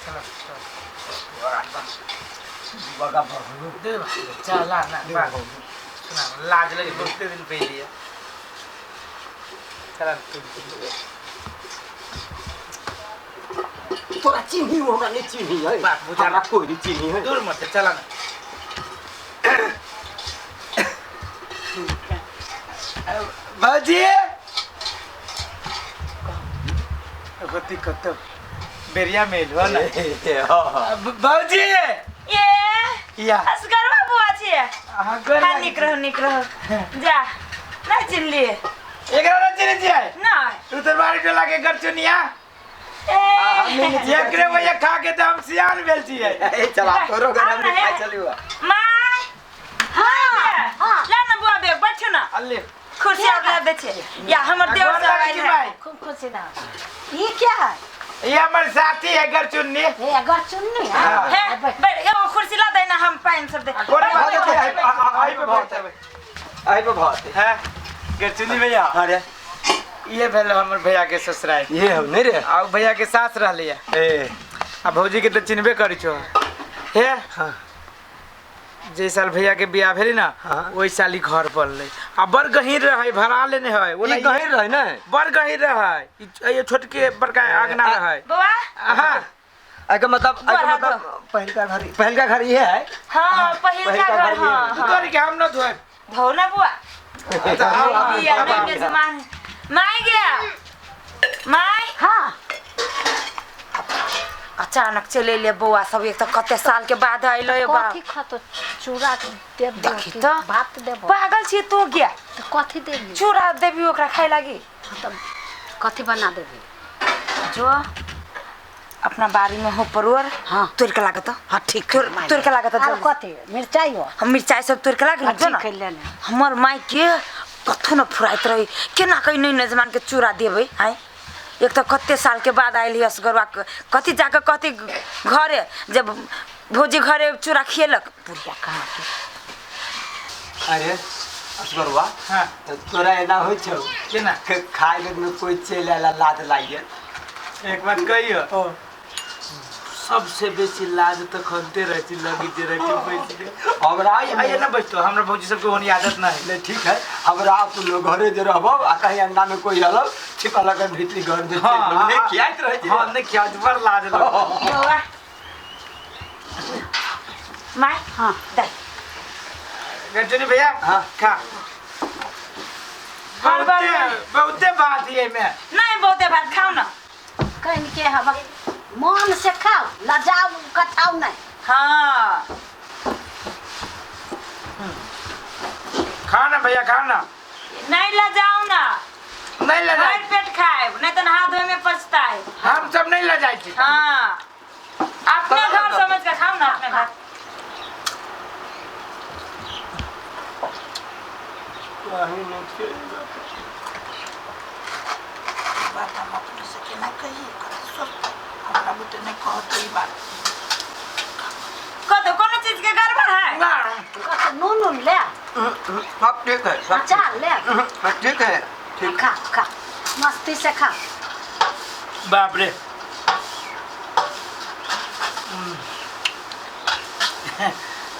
चलो बगा बहु दे चला ना बा सुना लाज लगे बहुते दिन पहले चला तू। तोरा चिन्ही हमरा नहीं चिन्ही है। बाप, बुझा हमरा कोई नहीं चिन्ही है। दूर मत चला ना। बाजी कति कत बेरिया मेल हो ना। बाबूजी ए या असगरवा बुआ छियै। अहाँ गोर हाँ, निक रहो निक रहो, जा नहीं चिन्हलिए। एकरा ना चिन्है छियै? नहीं। उत्तरबारी टोला के गरचुनिया। ए एकरे वजह खा के त हम सियान भेल छियै। ए चला तोरो घर हम आब ना, खाइ हे। चलू। My हाँ हाँ। ला ना बुआ बे बैठू ना, अल्ले कुर्सी और ला दे छे। या हमर देवर गोर सब लागै आयल छी है। माय। खूब खुशी रहो। ये क्या है? ये हमर साथी है गरचुन्नी। हे अगर चुन्नी है। हाँ। हे बैठ, एगो कुर्सी ला दे ना, हम पानि सब दे। कोना बैठ, बात बैठ, है? बैठ। आई पे बहुत है। आई पे बहुत है। हां गरचुन्नी भैया। हां रे ये भेल हमर भैया के ससुराल। ये हम नहीं रे। आ भैया के सास रहले है। ए आ भौजी के त चिन्हबे करै छो। हे हां जे साल भैया के बियाह भेली ना, हाँ। ओहि साल ही घर बनलै। आ बड़ गहीर रहै, भरा लेने है। ई गहीर रहै ने? बड़ गहीर रहै। ई छोटके बड़का आंगना रहै। बौआ हाँ एकर मतलब एकर बड़ा मतलब पहिलका घर ये है। हाँ पहिलका पहिलका घर। घर ये हाँ है। तू हाँ तोरी के हम न धोए। धो ना बुआ। आब, बिया आब, नहीं आब। के समान my गया my. हाँ अचानक चले ले बौआ सब, एक तो कते साल के बाद आइलो ये बा। कथी खतो? चूड़ा देब देखी कि त। भात देबो? पागल छियै तू गया? तो कथी देबी? चूड़ा देबी ओकरा खाय लागी। तब कथी बना देबी? जो अपना बाड़ी में हो परोर। हाँ। तोड़ के लागत। हाँ ठीक। तोड़ के लागत। आर कथी? मिरचाई हो? हम मिरचाई सब तोड़ के लागल हाँ, जो ना। ठीक है, ले ले। हमर माई के कथो न फुराइत रही, केना कहीं नहीं नजमान के चूड़ा देबै आय। एक तो कते साल के बाद आयल असगरवा, कथी जाके कथी घरे जब भौजी घरे चूड़ा खियलक बुढ़िया कहाँ के। अरे असगरवा। हाँ। त तोरा एना होइ छौ केना? खाय ले में कोई चलि आयल लाज लागि गेल। एक बात कहियो, सबसे बेसी लाज त खनते रहै छी लगी जे रहै छी बैस के। हमरा आइए ना बैठो, हमरा भौजी सबके ओहन आदत ना है। नहीं ठीक है, हमरा अपन घरे जे रहबो आ कहीं अंगना में कोई अलग छिपा लगे भीतरी घर जे हाँ, नहीं हाँ, खियाइत रहै छै। हाँ नहीं खियाइत, बड़ लाज लगै। बौआ my. हाँ दे गरचुनी भैया। हाँ। खा। हर बार बहुते बहुते बात ये में। नहीं बहुते बात, खाओ ना। कहीं के हवा मन से खाओ, लजाओ कथाओ नहीं। हाँ खा ना भैया खा ना। नहीं लजाओ ना। नहीं लजाए। भर पेट खाए नहीं तो हाथ धोए में पछताए। हम सब नहीं लजाए छी। हाँ अपने घर समझ के खाओ ना, अपने घर। बात हम अपने से केना कही? कथी सोचतै? हमरा बुते नहीं कहतै ई बात। कतो कोनो चीज के गड़बड़ है? ना कथी नून उन ले? सब ठीक है, सब अचार ले? सब ठीक है। ठीक। खा खा मस्ती से खा। बाप रे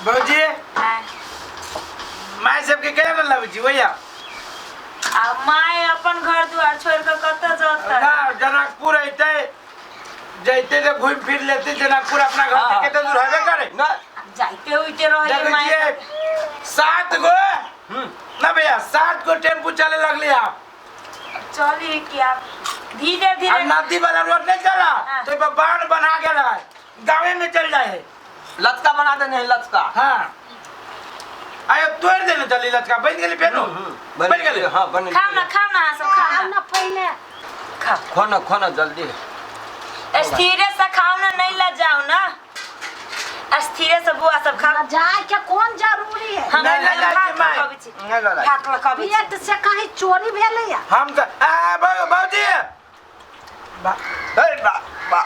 भौजी। हाँ। माय सबके केना लबै छी भैया? आ my अपन घर द्वार छोड़ के कतऽ जतै? ना जनकपुर अइतै जैते तो घूम फिर लेते। जनकपुर अपना घर से हाँ। कते दूर हेबे करे ना जाइते उइते रहै देखै my. छियै 7 गो ना भैया 7 गो टेम्पू चले लगली आप। चली कि आप धीरे आ धीरे। नदी वाला रोड नहीं चला हाँ। तो पर बांध बना गेल है, गाँवे में चल जाए है। लचका बना देने है लचका। हाँ आयो तोड़ देने चली लचका बन गेली फेनो बन गेली। हाँ बन खाओ ना, खाओ ना सब खाओ खाओ ना। ना पहले। खाओ खोना खोना जल्दी। स्थिरे से खाओ ना, नहीं लजाओ ना, स्थिरे से बुआ सब खाओ। लजाए के कौन जरूरी है? हम नहीं लजाए भात छी my. लकबै छी। नहीं लजाए। भात लकबै छी। पेट से कहीं चोरी भेलै या? हम तो आ भौजी अरे बा बा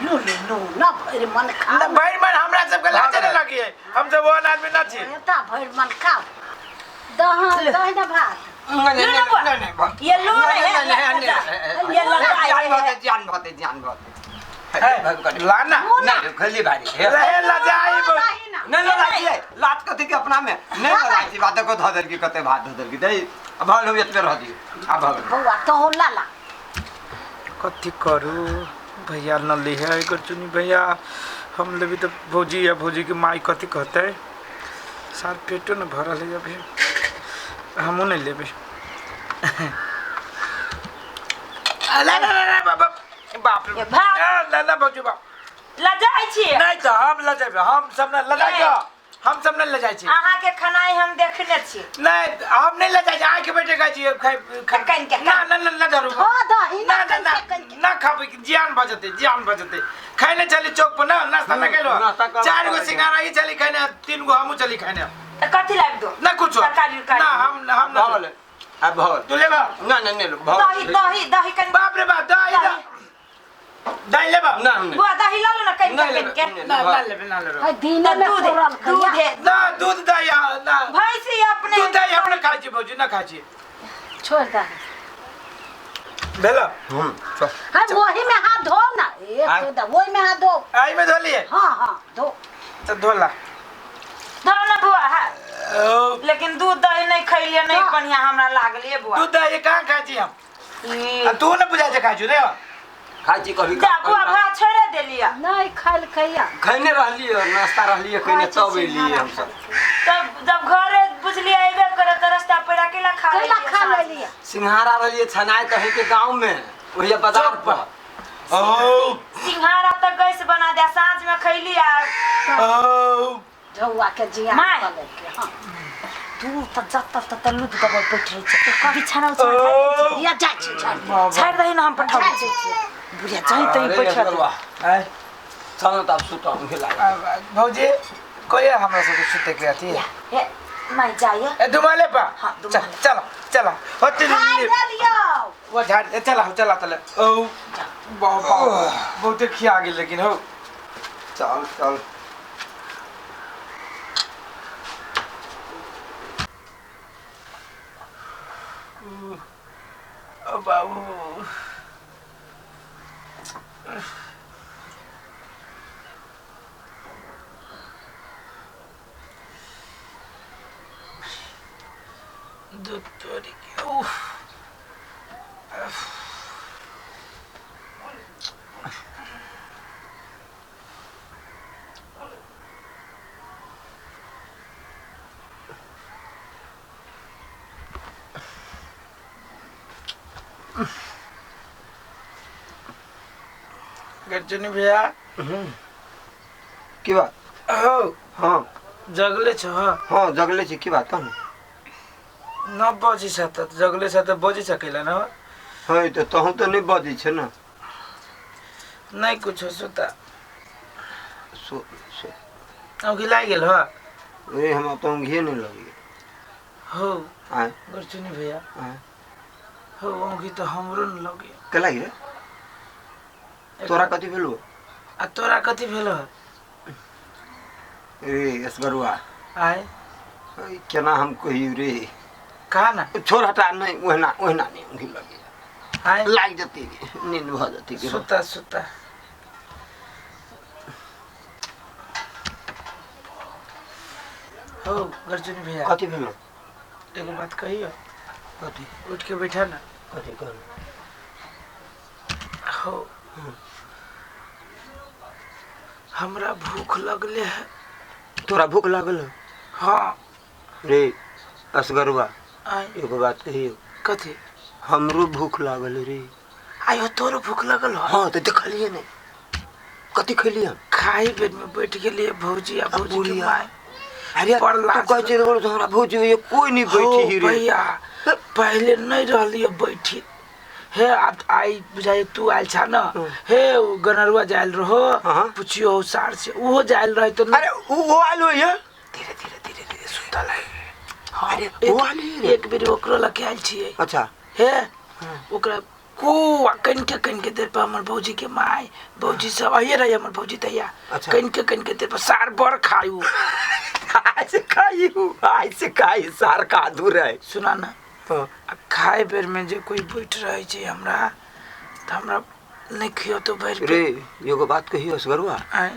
लू लू लू ना भरि मन खाओ। ना भरि मन हमरा सबके लाजे नहीं लगी है, हम सब ओहन आदमी ना छी। एता भरि मन खाओ। दह दही ना भात। नहीं लो ना बुआ। नहीं नहीं ये लो ना, नहीं ये नहीं ये लगा जान है। बहुत है, जान बहुत है, जान बहुत है। भाई लाना नहीं खैली भारी हे। रहे लजाई दही ना नहीं लड़ाई है लात कथी के अपना में नहीं लड़ाई थी बात को धो देल की कते भात धो देल की दे अब भल हो एतबे रह दियो अब भल बौआ तो लाला कथी करू भैया न लिहे एकर चुनी भैया हम लेबी तो भौजी या भौजी के माई कथी कहते सार पेटो न भरल है अभी हमहूँ नहीं लेबे ला ला ला ला बाप बाप रे ए, भाग। ला ला ला भौजी बाप लजाइ छी नहीं तो हम लजेबे हम सब न लजाइ ए। हम सब न लजाइ छी अहाँ के खनाइ हम देखने छी नहीं हम नहीं लजाइ छी आँख बैठे खाइ छी खाइ कनि के, ना ना ना ना धरू धो दही ना ना ना ना कनिके कनिके ना खाबे जियान भजते जियान भजते खाइने चली चौक पर ना नाश्ता ना कैलो नाश्ता कर- चार गो सिंगारा ही चली खाइने तीन गो हमू चली खाइने तऽ कथी लाबि दो ना कुछ तरकारी उरकारी ना हम हम ना भल अब भल तू लेबा ना ना नहीं भल दही दही दही कनि बाप रे बाप दही दही लेबा ना हम बुआ दही लऽ लू ना कनि नहीं के लेबै, कनि के नहीं। ना ना लेबे ना लेबे है दिन तऽ में दूध फोड़ल दूध खैया ना दूध दही ना भैंसी अपने दूध दही हम ना खाइ छी भौजी ना खाइ छी छोड़ दे भेलो हम चल है वही में हाथ धो ना एक तो दे वही में हाथ धो आई में धोलिए हाँ हाँ धो तो धोला धो ना बुआ हाँ ओ लेकिन दूध दही नहीं खैलिए नहीं का? बढ़िया हमरा लागल बुआ दूध दही कहाँ खाइ छी हम ई, आ तू ना बुझाइ छै खाइ छी रे खाइ छी कभी जा बुआ भात छोड़े देलिए नहीं खाइल खैया खैने रहलिए नाश्ता रहलिए खैने तब एलिए हम सब तब जब घरे बुझलिए अयबे करे तऽ रास्ता पर अकेला खा कैला लेलियै खा साँझ में। लेलिए सिंघारा रहलिए छनाय कहे के गांव में वही बाजार पर ओ सिंघाड़ा तऽ गैस बना दे साँझ में खैली आ ओ झौआ के जिया माय। कऽ लेलकै हाँ तू तऽ जतऽ ततऽ लुट दबल बैठ रहै छै बिछाना उछाना झाड़ि दै छी। या जाइ छी झाड़ि दे। झाड़ि दही ने हम पठाबै झाड़ि छी दै छियै। बुढ़िया जहीं तहीं अरे बैठ रहतै असगरवा, आय चल न तब सुतम हिला भौजी कोई हमरा सबके सुते के अथी हे माय जाइए ए दुमाले पा हाँ, चल दुमाले। चलो चलो होते खाइ देलियौ वो झाड़ ए, चला चला तले ओ बहुते खिया गेल लेकिन हो चल चल ओ बाबू दूध तोरी के उफ गर्जनी भैया की बात हो हाँ जगले छ हाँ जगले छी की बात कहू न बजी छ त जगले छ त बजी सकेला न है तो तहु तो नहीं बजै छै ना नहीं कुछ सुता सो सो औकी लागि गेल हो रे हमरा तो घी नहीं लगी हो आय गर्जनी भैया आय हो औकी त हमरो न लगे के लागि रे तोरा कथी भेलो आ तोरा कथी भेल हो रे असगरुआ आय है, केना हम कहियौ रे कहा ना छोड़ हटा नहीं ओहिना ओहिना नहीं ऊँघी लगे आय लागि जतै रे नींद भऽ जतै के सुता सुता हो गर्जनी भैया कथी भेलो एगो बात कहियो कथी उठ के बैठा ना कथी कहलु हो हमरा भूख लगले है तोरा भूख लागल हौ? हाँ रे असगरुआ आय एगो बात कहियौ कथी हमरो भूख लागल रे आयो तोरो भूख लगल हो हाँ तो देखलिए नहीं कथी खैलिए हम खाई बेर में बैठ गेलिए भौजी आ भौजी के बुढ़िया। माय अरे बड़ तू लाज कहै छै तऽ हमरा भौजी होइए कोई नहीं हो बैठी ही रे भैया पहले नहीं रहलिए बैठी हे आब आई बुझाइए तू आयल छा न हे उ गनरुआ जायल रहो हाँ। पुछियो सार से उहो जायल रहे तो न अरे वो आयल होइए धीरे धीरे धीरे धीरे सुतल है हाँ, अरे, एक- वो आयल ही रे। एक बेर ओकरो लगे आयल छियै अच्छा हे ओकरा को कनिके कनिके देर पर हमर भौजी के माय भौजी सब आइए रहे हमर भौजी तैया अच्छा। कनिके कनिके देर पर सार बड़ खायू ऐसे खाई हूँ ऐसे खाई सार का दूर है सुना ना हाँ। आ खाए बेर में जे कोई बैठ रहे छै हमरा तऽ हमरा नहीं खियो तो भर रे एगो बात कही असगरुआ आए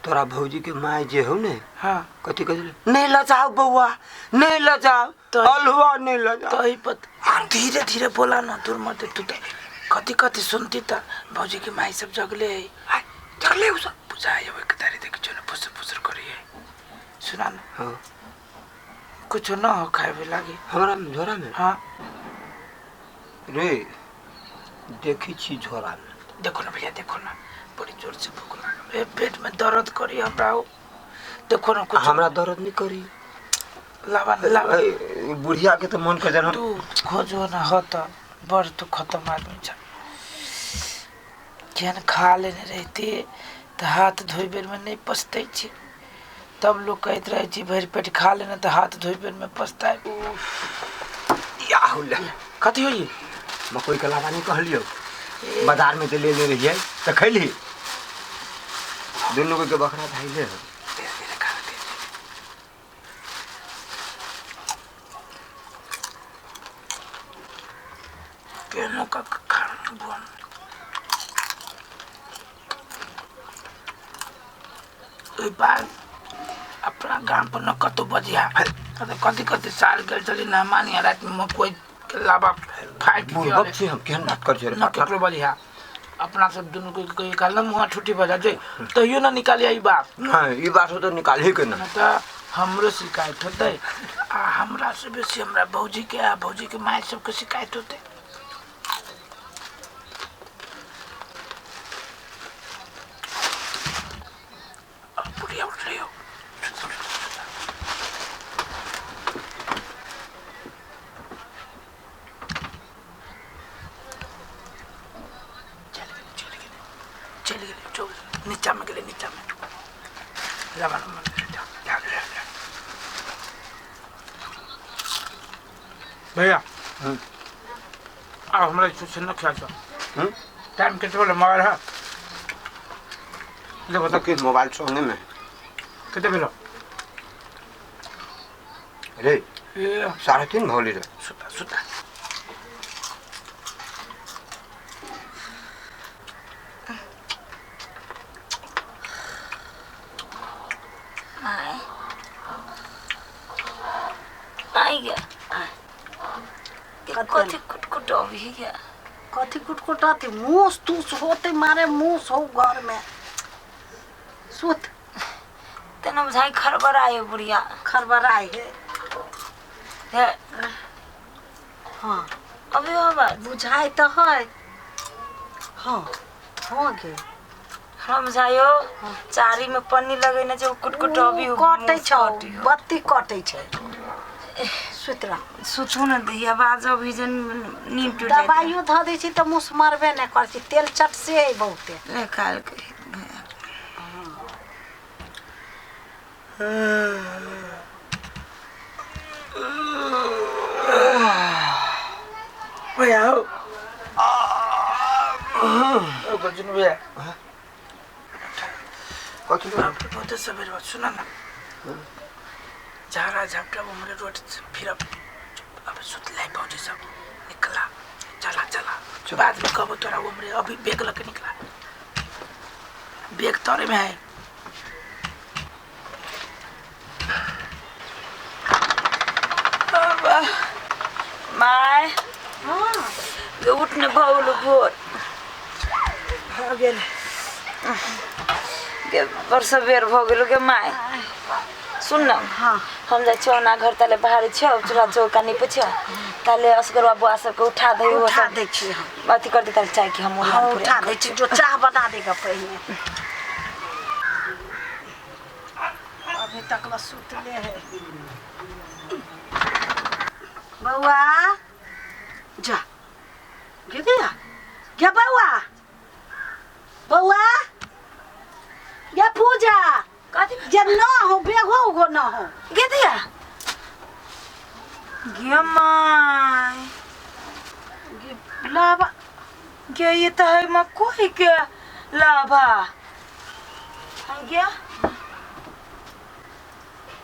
तोरा भौजी के माय जे हो ने हाँ कथी कथी नहीं लजाओ बउआ नहीं लजाओ तो- अलहुआ नहीं लजाओ तो ही पत धीरे धीरे बोला ना दूर मत तू तो कथी कथी सुनती त भौजी के माई सब जगले है आय, जगले उ सब बुझाए अब एक तारी देख जो ना फुसर फुसर करी है सुना ना हाँ कुछ ना हो खाए भी लागे हमरा झोरा में हाँ रे देखी छी झोरा में देखो ना भैया देखो ना बड़ी जोर से भूख लागल ए पेट में दर्द करी हमरा हो। देखो ना कुछ हमरा दर्द नहीं करी लावा ना लावा ए, बुढ़िया के तो मन कर जन तू खोजो ना हो त बड़ तू खत्म आदमी छ केहन खा लेने रहते त हाथ धोइ बेर में नहीं पछतै छी तब लोग कहैत रहै छी भरि पेट खा लेने त हाथ धोइ बेर में पछताए याहुला कथी होई मकई के लावा नहीं कहलियो बाजार में तो ले ले रहिए तो खैली दुनू के बकरा धैले हो धीरे धीरे खा ले केनो का खाना बन ओइ बार अपना गाम पर न कतौ बजिया कतौ कथी कथी साल गेल छली ना मानिया रात में मकई के लाबा फाटि बुढ़बक गेल छी हम केहन बात कर छी रे न केकरो बजिया अपना सब दुनू के कहियो काल न मुँह ठुटी बजा जे तैयो न निकालिया ई बात हाँ ई बात हो तो निकाल ही के ना न त हमरो शिकायत होतै आ हमरा से बेसी हमरा भौजी के आ भौजी के माय सबके शिकायत होतै अब बुढ़िया उठ रही हो चल गेलै चल गेलै चल गेलै चल नीचा में गेलै नीचा में लावा ना, जा, जा, जा, जा। भैया अब हमरा से न ख्याल हम्म? टाइम कितने बोले मोबाइल है देखो तो तो कि मोबाइल सोने में कितने भेलो रे ए 3:30 भौली रे सुता सुता माय आई गया कथी कुटकुट अभी गया कथी कुटकुटाते मूस तूस होते मारे मूस हो घर में सुत तेना बुझाई खड़बड़ाए बुढ़िया खड़बड़ाई है हे हाँ अभी बाबा बुझाई तो है हाँ हाँ गे हम बुझायो चारी में पन्नी लगेने छै ओ कुटकुट अभी उ कटै छौ बत्ती कटै छै सुत रह सुतू न दी आवाज अभी जन नींद टूट जाइत दबाइयो धऽ दै छी तऽ मूस मरबे नहि करै छै तेल चट से है बहुते ले काल के भैया भैया हो ओ गजुन भैया कथी बाप रे बहुत सवेर बात सुना ना झाड़ा झपटा वो मेरे रोड से फिर अब सुत ले पहुंचे सब निकला चला चला बाद में कब तोरा वो मेरे अभी बैग लके निकला बैग तोरे में है माय उठने भौल भोर भ गेल गे बड़ सबेर भऽ गेलो गे my सुन न हाँ हम जाइ छियौ ओना घर ताले बाहर छियौ चूल्हा चौका निपै छियौ ताले असगरवा बौआ सबके उठा दही ओ उठा सब दै छी हम अथी कर दे ताले चाय के हम हाँ उठा दै छी जो चाह बना देगा पहिने अभी तक ला सुतले है बौआ जा गे गया गे बौआ बौआ गे पूजा कथी जे न हो बेगो उगो न हो गे दिया गे my गे लाबा गे ये त है मकोई के लाभा गे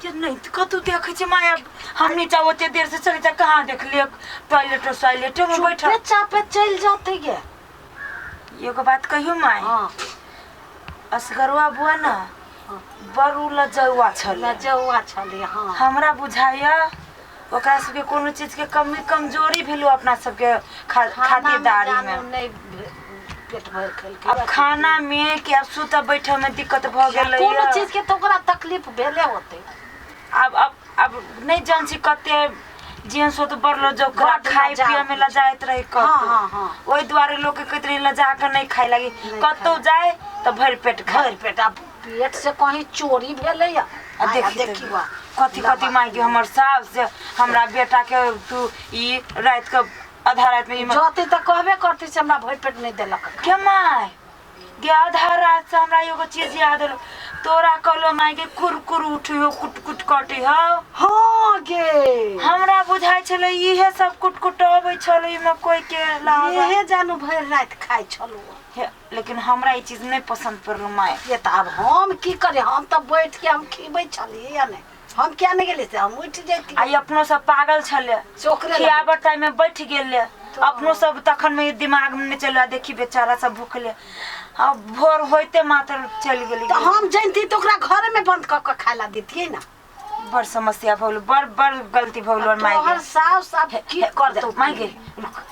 के नहीं त कतौ देखै छै माया हम नीचा ओते देर से चले जा कहाँ देख लियो टॉयलेट सोयलेट में बैठल चुपे चापे चल जाते गे एगो बात कहियो माय? हाँ। असगरवा बुआ न बड़ लजौआ छलै। लजौआ छलै, हाँ। हमरा बुझाइया ओकरा सबके कोनो चीज के कमी कमजोरी भेलो अपना सबके खातिरदारी जानू में। नहीं पेट भर खेलकै। अब खाना में कि अब सुतऽ बैठऽ में दिक्कत भऽ गेलै। कोनो चीज के तऽ ओकरा तकलीफ भेले होतै। अब अब अब नहीं जान छी कते जेहन सो तऽ बड़ लजौ ओकरा बड्ड खाय लजाउ पिए में लजाइत रहे कतौ। हाँ, हाँ, हाँ। ओहि दुआरे लोक के कहैत रहे लजा के नहीं खाय लागी। नहीं कतौ खाय। जाए तऽ भरि पेट खाय। भरि पेट। आब पेट से कहीं चोरी भेलै या आ देखी देखी तऽ कथी कथी माय हमर सास से हमरा बेटा के तू ई रात के आधा रात में ई जते तऽ कहबे करतै से हमरा भरि पेट नहीं देलक। के माय गे आधा रात से हमरा एगो चीज याद एलो, तोरा कहलो माय के कुरकुर उठी हो कुट कुट कटी हो। हाँ गे, हमरा बुझाइ छलै इहे सब कुट कुट अबै छलै इमे कोई के लावा। इहे जानू भरि राति खाइ छलहुँ। लेकिन हमरा ई चीज नहीं पसंद पड़ल माय। ये तऽ आब हम की करी, हम तऽ बैठ के हम खिबै छलियै या नहि, हम किया नहीं गेलियै से हम उठि जैतियै। आ अपनो सब पागल छलै, से ओकरे लग खियाबऽ टाइम में बैठ गेलै, अपनो सब तखन में दिमाग में नहीं चल देखी बेचारा सब भूखले, अब भोर होते मात्र चल गेली। तऽ हम जैती तऽ ओकरा घरे में बंद कऽ के खाय ला दितियै ना। बड़ समस्या भऽ गेल, बड़ बड़ गलती भऽ गेल माय तोहर गे। सास आब की करतौ? माय गे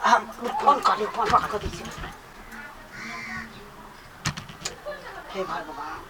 हम फोन करी, फोन करी। हे भगवान।